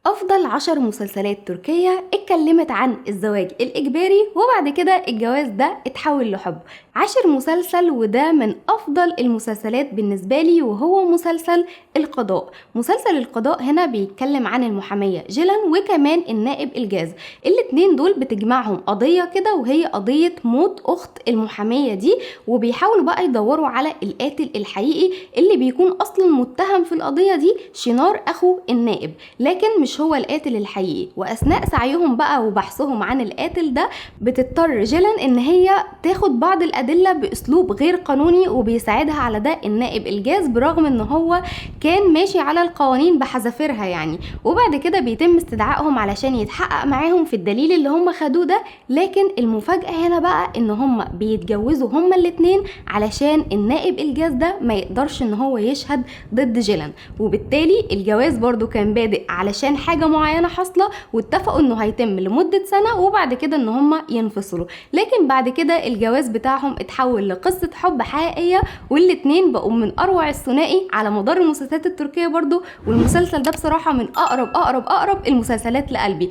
أفضل 10 مسلسلات تركية اتكلمت عن الزواج الإجباري وبعد كده الجواز ده اتحول لحب. 10 مسلسل، وده من أفضل المسلسلات بالنسبة لي، وهو مسلسل القضاء. مسلسل القضاء هنا بيتكلم عن المحامية جيلان وكمان النائب الجاز. الاتنين دول بتجمعهم قضية كده، وهي قضية موت أخت المحامية دي، وبيحاولوا بقى يدوروا على القاتل الحقيقي اللي بيكون أصلا متهم في القضية دي، شينار أخو النائب، لكن مش هو القاتل الحقيقي. واثناء سعيهم بقى وبحثهم عن القاتل ده، بتضطر جيلان ان هي تاخد بعض الادلة باسلوب غير قانوني، وبيساعدها على ده النائب الجاز برغم ان هو كان ماشي على القوانين بحذافيرها يعني. وبعد كده بيتم استدعائهم علشان يتحقق معاهم في الدليل اللي هم خدوه ده. لكن المفاجاة هنا بقى ان هم بيتجوزوا هما الاتنين علشان النائب الجاز ده ما يقدرش ان هو يشهد ضد جيلان، وبالتالي الجواز برضو كان بادئ علشان حاجة معينة حاصلة، واتفقوا انه هيتم لمدة سنة وبعد كده ان هما ينفصلوا. لكن بعد كده الجواز بتاعهم اتحول لقصة حب حقيقية، والاتنين بقوا من اروع الثنائي على مدار المسلسلات التركية برضو. والمسلسل ده بصراحة من اقرب اقرب اقرب المسلسلات لقلبي.